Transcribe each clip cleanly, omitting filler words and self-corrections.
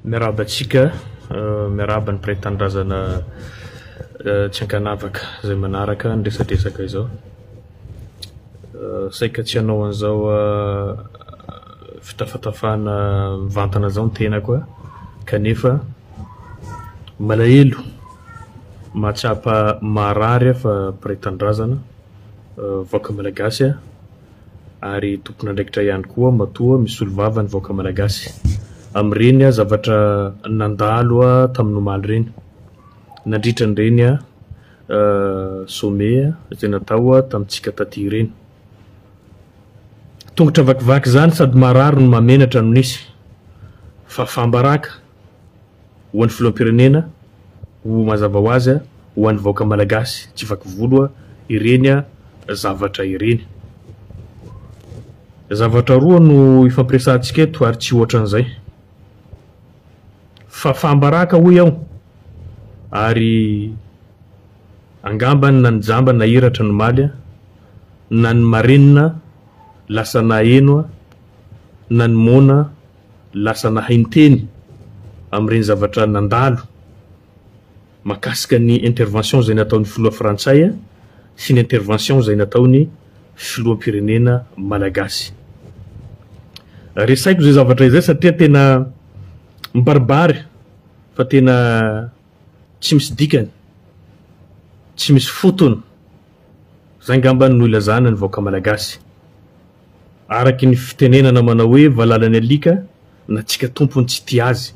Miarahaba antsika, miarahaba ny mpiray tanindrazana tsy ankanavaka izay manaraka ny resadresaka izao. Saika tsy hanao an'izao fitafatafana mivantana izao ny tenako kanefa malahelo, mahatsapa maharary aho fa mpiray tanindrazana, vahoaka malagasy aho. ary tompon'andraikitra ihany koa matoa misolo vava ny vahoaka malagasy amin'ireny zavatra nandalo tamin'ny omaly ireny nandritra an'ireny sommet izay natao tamintsika taty ireny. Tongotra vakivaky izany sady marary no mahamenatra no nisy. Fahafaham-baraka. ho an'ny filoham-pirenena, ho mazava ho azy ho an'ny vahoaka malagasy tsy vaky volo ireny zavatra ireny. Zavatra roa no ifampiresahantsika eto ary tsy ohatran'izay. Fahafaham-baraka hoy aho ary angambany na ny jamba nahiratra ny omaly na ny marenina lasa naheno na ny moana lasa nahay niteny amin'ireny zavatra nandalo mahakasika ny intervention izay nataon'ny filoha frantsay sy ny intervention izay nataon'ny filoham-pirenena malagasy. Resahiko izay zavatra izay satria tena mibaribary fa tena tsy misy dikany, tsy misy fotony, izay angamba no ilazana ny vahoaka malagasy. Araky ny fitenenana manao hoe valala ny alika na tsika tompony tsy tia azy.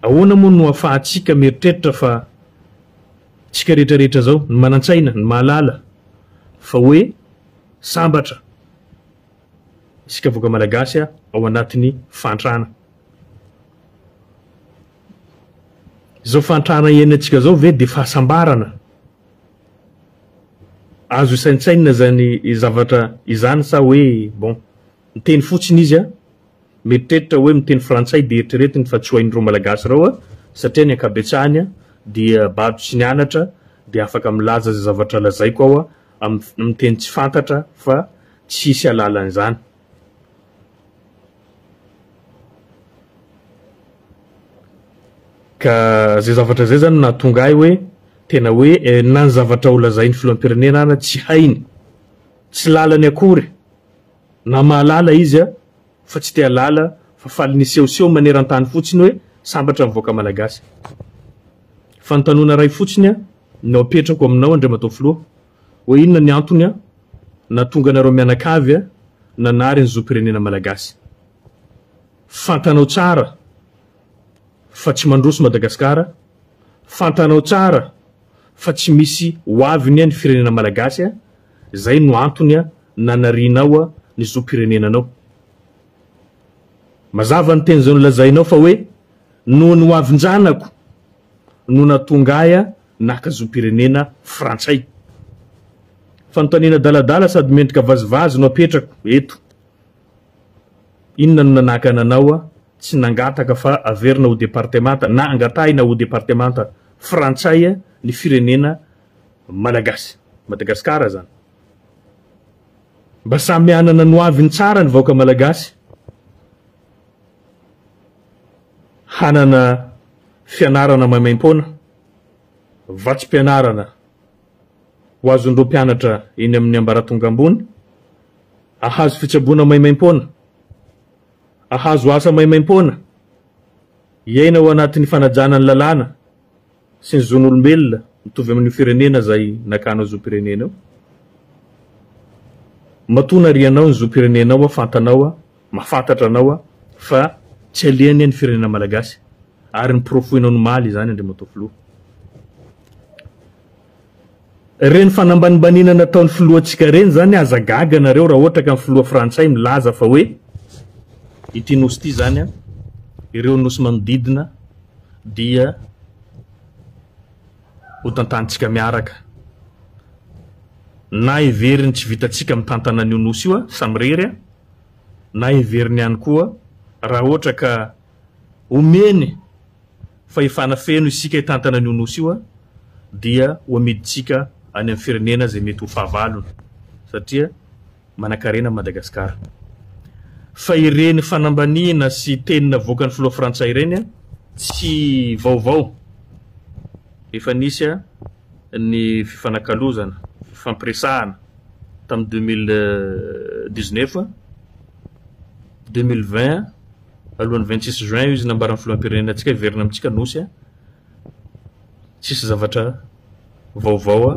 Ahoana moa no afahantsika mieritreritra fa tsika rehetra rehetra zao, ny manantsaina, ny mahalala fa hoe sambatra isika vahoaka malagasy ao anatin'ny fahantrana. Izao fahantrana iainantsika zao ve de fahasambarana? Azo saintsainina izany zavatra izany sa hoe bon, miteny fotsiny izy a, mieritreritra hoe miteny frantsay dia eritreretiny fa tsy ho hain'ireo malagasy ireo a, satria ny ankabetsahany dia bado tsy nianatra dia afaka milaza izay zavatra lazaiko aho amin'ny teny tsy fantatra fa tsy hisy hahalala an'izany. Ka zay zavatra zay zany no nahatonga ahy hoe tena hoe na ny zavatra ho lazain'ny filoham-pirenena ara tsy hainy, tsy lalany akory, na mahalala izy fa tsy te halala fa faly nisehoseho maneran-tany fotsiny hoe sambatra ny vahoaka malagasy. Fanontanoana iray fotsiny no apetrako aminao Andriamatoa Filoha hoe inona ny antony nahatonga anareo mianakavy nanary ny zom-pirenena malagasy? Fantanao tsara fa tsy mandroso Madagasikara, fantanao tsara fa tsy misy ho aviny ny firenena malagasy, zay no antony nanarianao ny zom-pirenenanao. Mazava ny teny izao nolazainao fa hoe noho ny ho avin-janako no nahatonga ahy naka zom-pirenena frantsay. Fanontaniana adaladala sady mendrika vazivazy no apetrako eto. Inona no nanakana anao tsy nangataka fa averina ho departemanta na angatahina ho departemanta frantsay ny firenena malagasy? Madagasikara zany. Mba samy hanana ny hoaviny tsara ny vahoaka malagasy. Hanana fianarana maimaimpoana, vatsim-pianarana ho azon'ireo mpianatra eny amin'ny ambaratonga ambony, ahazo fitsaboana maimaimpoana, ahazo asa maimaimpoana, hiaina ao anatin'ny fanajana ny lalàna sy ny zon'olombelona mitovy amin'io firenena izay nakanao zom-pirenena io. Matoa narianao ny zom-pirenenao fantanao mahafantatra anao fa tsy alehany ny firenena malagasy ary ny porofoinao ny maly izany Andriamatoa Filoha. Ireny fanambanimbaniana nataon'ny filohantsika ireny izany aza gaga nareo raha ohatra ka ny filoha frantsay milaza fa hoe ity nosy ity izany ireo nosy manodidina dia ho tantanintsika miaraka na heveriny tsy vitantsika mitantana an'io nosy io samirery na heveriny ihany koa raha ohatra ka omeny fahefana feno isika hitantana an'io nosy io dia ho amidintsika any amin'ny firenena izay mety ho fahavalony satria manankarena Madagasikara. Fa ireny fanambaniana sy teny navoakan'ny filoha frantsay ireny tsy vaovao. Efa nisy ny fifanakalozana, fifampiresahana tamin'ny 2019, 2020, alohan'ny 26 juin io izy nambaran'ny filoham-pirenena antsika hiverina amintsika Nosy. Tsisy zavatra vaovao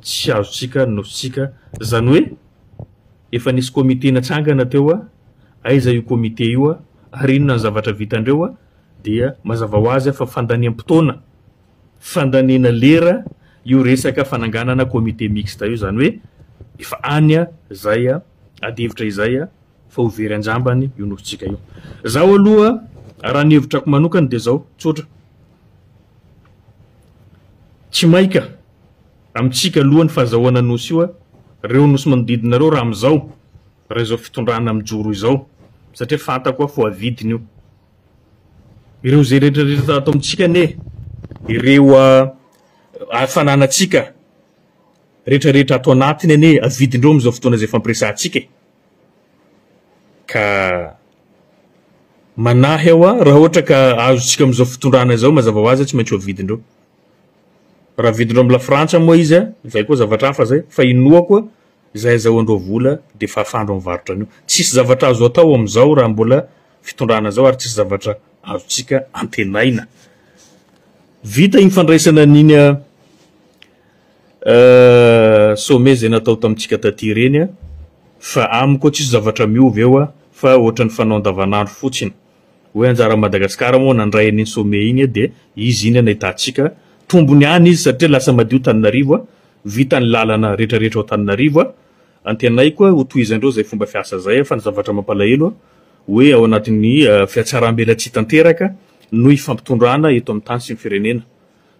tsy azontsika ny Nosintsika. Izany hoe efa nisy comité natsangana teo, aiza io comité io ary inona ny zavatra vitandreo dia mazava ho azy fa fandaniam-potoana, fandaniana lera io resaka fananganana comité mixte io, izany hoe efa any izay adihevitra izay fa ho very an-jambany io nosintsika io. Zaho aloha raha ny hevitrako manokana dia izao, tsotra, tsy maika amintsika aloha ny fahazahoana nosy io, reo nosy manodidina reo raha amin'izao, raha izao fitondrana mijoro izao, satria fantako fa ho avidiny io. Ireo izay rehetra rehetra ato amintsika anie, ireo fananantsika rehetra rehetra ato anatiny anie avidindreo amin'izao fotoana izay ifampiresahantsika e. Ka manahy aho raha ohatra ka azontsika amin'izao fitondrana izao mazava ho azy tsy maintsy ho avidindreo. Raha avidindreo amin'ny lafrantsa moa izy, izay koa zavatra hafa izay, fa inoako izay azahoandreo vola dia efa ahafahandreo mivarotra an'io. Tsisy zavatra azo atao amin'izao raha mbola fitondrana izao ary tsisy zavatra azontsika antenaina. Vita iny fandraisana an'iny sommet izay natao tamintsika taty ireny fa amiko tsisy zavatra miova eo fa ohatran'ny fanao andavanandro fotsiny. Hoe anjaran'i Madagasikara moa nandray an'iny sommet iny dia izy iny nahitantsika tombony ihany izy satria lasa madio Tananarivo, vita ny lalana rehetrarehetra ao Tananarivo. Antenaiko ho tohizandreo izay fomba fiasa izay fa ny zavatra mampalahelo hoe ao anatin'ny fihatsaram-belatsihy tanteraka no ifampitondrana eto amin'ny tany sy ny firenena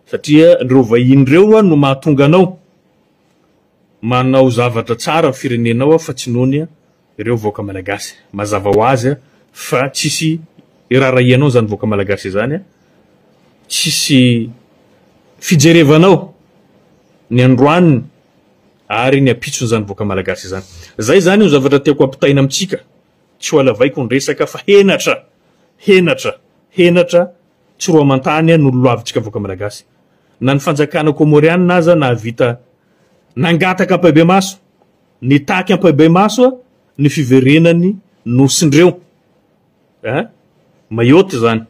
satria ireo vahiny ireo no mahatonga anao manao zavatra tsara ny firenenao fa tsy noho ny ireo vahoaka malagasy. Mazava ho azy fa tsisy iraharahianao izany vahoaka malagasy izany, tsisy fijerevanao ny androaniny ary ny ampitson'izany vahoaka malagasy izany. Zay izany no zavatra tiako ampitaina amintsika, tsy ho halavaiko ny resaka fa henatra, henatra, henatra tsy roa aman-tany no loloavintsika vahoaka malagasy. Na ny fanjakana kômôrianina aza nahavita nangataka ampahibemaso, nitaky ampahibemaso ny fiverenan'ny nosindreo, eh, Mayotte izany.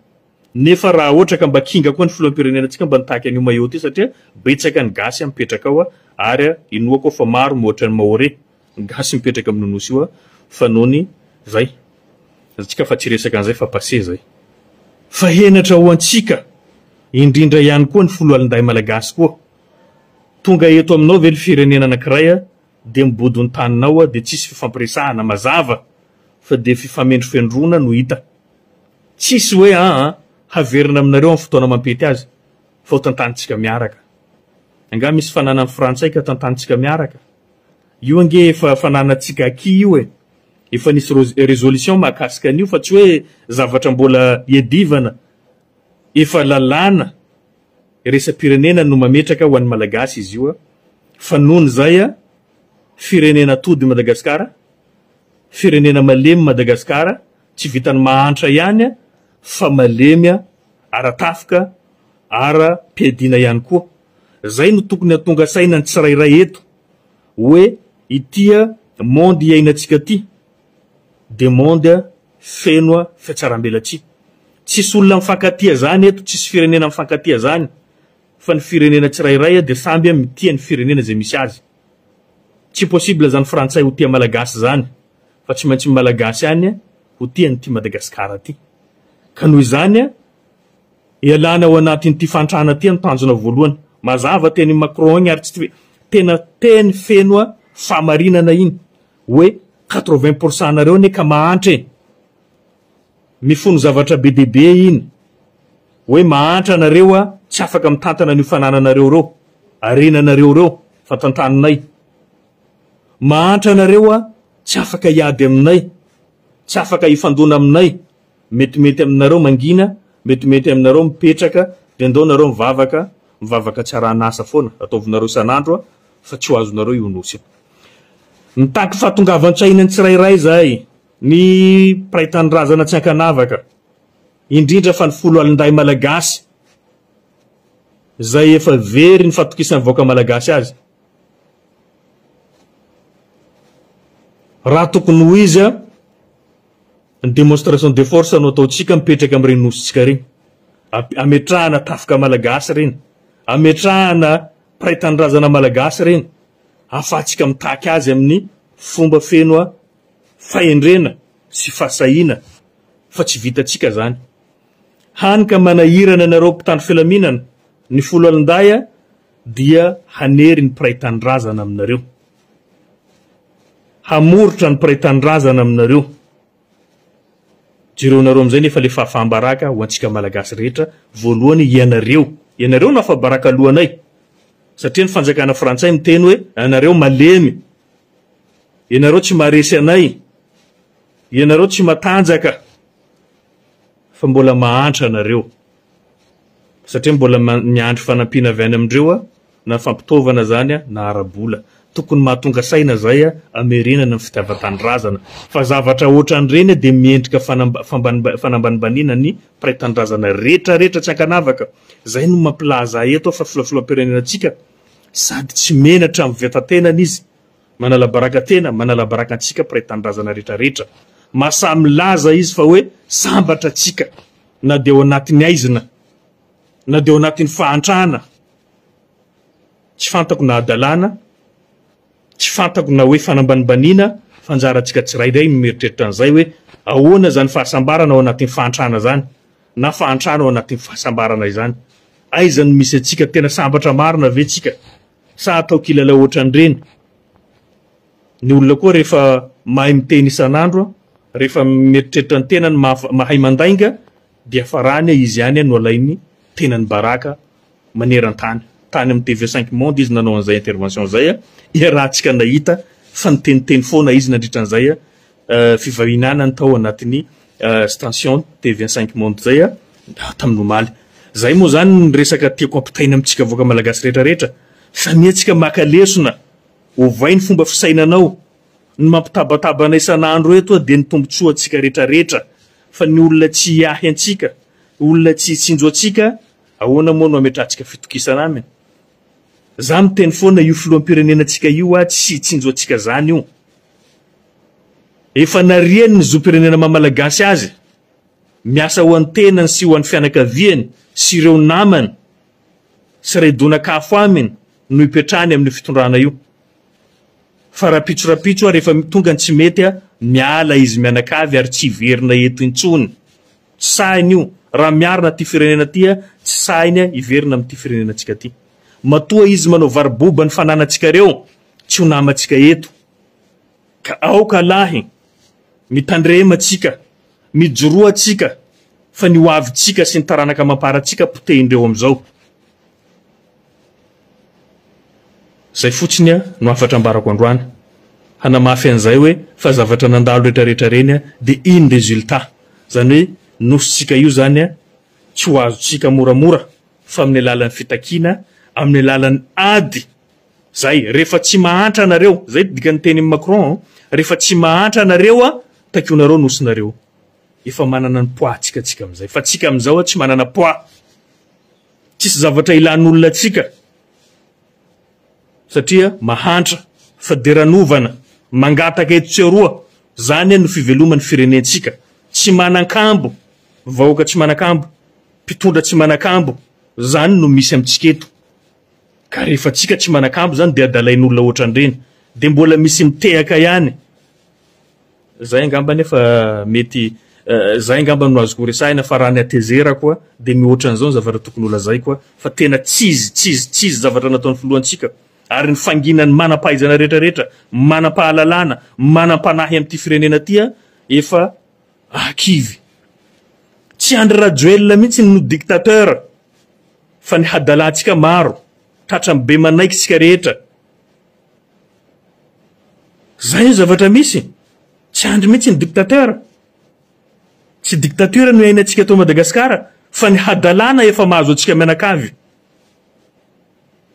Nefa raha ohatra ka mba kinga koa ny filoham-pirenenantsika mba nitaky an'io Mayotte io satria betsaka ny gasy mipetraka ao ary inoako fa maro mihoatra ny Mahorais ny gasy mipetraka amin'io nosy io fa nony zay tsika fa tsy hiresaka an'izay fa passé zay. Fa henatra ho antsika indrindra ihany koa ny foloalindahy malagasy koa. Tonga eto aminao ve ny firenena anankiray dia mibodo ny taninao dia tsisy fifampiresahana mazava fa dia fifamendrofendroana no hita. Tsisy hoe aa haverina aminareo amin'ny fotoana mampety azy fa ho tantanintsika miaraka. Angaha misy fananan'ny frantsay ka tantanintsika miaraka? Io ange efa fananantsika acquis io e! Efa nisy résolution mahakasika an'io fa tsy hoe zavatra mbola iadivana, efa lalàna iraisam-pirenena no mametraka ho an'ny Malagasy izy io fa nony izay firenena tody Madagasikara, firenena malemy Madagasikara, Tsy vitan'ny mahantra ihany fa malemy ara-tafika, ara-piadiana ihany koa. Zay no tokony hatonga saina ny tsirairay eto hoe ity monde iainantsika ity dia monde feno fiatsarambelatsihy. Tsisy olona mifankatia zany eto, tsisy firenena mifankatia zany fa ny firenena tsirairay dia samby mitia ny firenena izay misy azy. Tsy possible zany frantsay ho tia malagasy zany. fa tsy maintsy ny Malagasy ihany ho tia an'ity Madagasikara ity. Ka noho izany, ialana ao anatin'ity fahantrana ity ny tanjona voalohany. Mazava tenin'i Macron iny ary tsy tena teny feno fahamarinana iny hoe 80 pour cent anareo anie ka mahantra e. Mifono zavatra be dia be iny hoe mahantra anareo tsy afaka mitantana an'io fanananareo ireo, harenanareo ireo fa tantaninay. Mahantra anareo a, tsy afaka hiady aminay, tsy afaka hifandona aminay, metimety aminareo mangina, metimety aminareo mipetraka, dia ndao nareo mivavaka, mivavaka tsy arahan'asa foana, ataovinareo isan'andro a, fa tsy ho azonareo io nosy io. Mitaky fahatongavan-tsaina ny tsirairay zahay. Ny mpiray tanindrazana tsy ankanavaka, indrindra fa ny foloalindahy malagasy izay efa very ny fatokisan'ny vahoaka malagasy azy. Raha tokony ho izy, ny démonstration de force no ataontsika mipetraka amin'ireny nosintsika ireny. Ametrahana tafika malagasy ireny, ametrahana mpiray tanindrazana malagasy ireny, ahafahantsika mitaky azy amin'ny fomba feno fahendrena sy fahasahiana fa tsy vitantsika zany. Hany ka manahirana anareo mpitandro filaminana, ny foloalindahy dia hanery ny mpiray tanindrazana aminareo. Hamoritra ny mpiray tanindrazana aminareo. Jereonareo amin'izay nefa le fahafaham-baraka ho antsika Malagasy rehetra, voalohany ianareo, ianareo no afa-baraka alohanay, satria ny fanjakana frantsay miteny hoe ianareo malemy, ianareo tsy maharesy anay, ianareo tsy matanjaka fa mbola mahantra nareo, satria mbola miandry fanampiana avy any amindreo na fampitaovana zany na ara-bola. Tokony mahatonga saina zay amerenana ny fitiavan-tanindrazana. Fa zavatra otran'ireny dia miendrika fanambanimbaniana ny mpiray tanindrazana rehetra rehetra tsy ankanavaka. Zay no mampilaza ahy eto fa filohampirenenantsika sady tsy menatra amin'ny veta-tenany izy, manala baraka tena, manala baraka antsika mpiray tanindrazana rehetra rehetra. Mahasahy milaza izy fa hoe sambatra tsika na dia ao anatin'ny aizina. Na dia ao anatin'ny fahantrana, tsy fantako na hadalana, tsy fantako na hoe fanambanimbaniana, fa anjarantsika tsirairay no mieritreritra an'izay hoe ahoana izany fahasambarana ao anatin'ny fahantrana izany, na fahantrana ao anatin'ny fahasambarana izany. Aiza no misy antsika? Tena sambatra marina ve tsika? Sa atao kilalao ohatran'ireny? Ny olona koa rehefa mahay miteny isan'andro, rehefa mieritreritra ny tenany mahay mandainga, dia farany izy ihany no alainy tenany baraka maneran-tany. Tany amin'ny TV cinq monde izy nanao an'izay intervention izay, iarahantsika nahita fa niteniteny foana izy nandritra an'izay fivahinanany tao anatin'ny station TV cinq monde izay tamin'ny omaly. Izay moa izany ny resaka tiako ampitaina amintsika vahoaka malagasy rehetra rehetra. Samia tsika maka lesona, ovay ny fomba fisainanao. Ny mampitabataba anay isan'andro eto dia ny tombotsoantsika rehetra rehetra. Fa ny olona tsy hiahy antsika, olona tsy hitsinjo antsika, ahoana moa no hametrahantsika fitokisana aminy? Za miteny foana io filoham-pirenenantsika io hoa tsy hitsinjo antsika zany io. Efa nariany ny zom-pirenena maha malagasy azy, miasa ho an'ny tenany sy ho an'ny fianakaviany sy ireo namany sy ray donak'afo aminy no ipetrahany amin'io fitondrana io. Fa rapitso rapitso rehefa tonga ny tsy mety miala izy mianakavy ary tsy hiverina eto intsony. Tsy sahiny io. Raha miarina ty firenena ty tsy sahiny hiverina amin'ity firenenantsika ty. Matoa izy manao variboba ny fananantsika reo tsy ho namantsika eto. Ka aoka lahy mitandrema tsika, mijoroa tsika fa ny ho avintsika sy ny taranaka amam-parantsika potehin-dreo amizao. Zay fotsiny no hafatra ambarako androany. Hanamafy an'izay hoe fa zavatra nandalo rehetra rehetra reny dia iny résultat. Zany hoe nosintsika io zany tsy ho azontsika moramora fa amin'ny alalan'ny fitakiana, amin'ny alalan'ny ady. Zay, rehefa tsy mahantra nareo, zay dikan'ny tenin'i Macron, rehefa tsy mahantra nareo takionareo nosinareo. Efa manana ny poids tsika tsika amin'izay. Fa tsika amin'izao tsy manana poids. Tsisy zavatra ilan'olona antsika satria mahantra, faderanovana, mangataka eto tsy aroa, zany no fiveloman'ny firenentsika. Tsy manankambo, vahoaka tsy manankambo, mpitondra tsy manankambo, zany no misy amintsika eto. Ka rehefa tsika tsy manankambo zany de adalain'olona ohatran'ireny. De mbola misy mitehaka ihany. Zay angamba anefa mety zay angamba no azoko resahina fa raha ny hatezerako dia mihoatra an'izao ny zavatra tokony holazaiko fa tena tsy izy tsy izy tsy izy zavatra nataon'ny filohantsika ary ny fanginan'ny manam-pahaizana rehetra rehetra manam-pahalalana manam-panahy amin'ity firenena ity efa ahakivy. Tsy Andry Rajoelina mihitsy no dictateur fa ny hadalantsika maro tratran'ny be manaiky tsika rehetra. Zay ny zavatra misy. Tsy andry mihitsy ny dictateur. Tsy dictature no iainantsika eto Madagascar fa ny hadalana efa mahazo antsika mianakavy.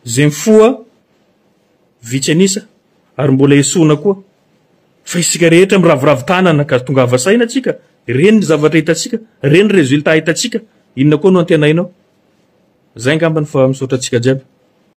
Zay mifoha vitsy an'isa ary mbola esoina koa. Fa isika rehetra miraviravy tanana ka tongava saina tsika, reny ny zavatra hitantsika, reny résultat hitantsika, inona koa no antenainao? Zay angambany fa misaotra antsika jiaby.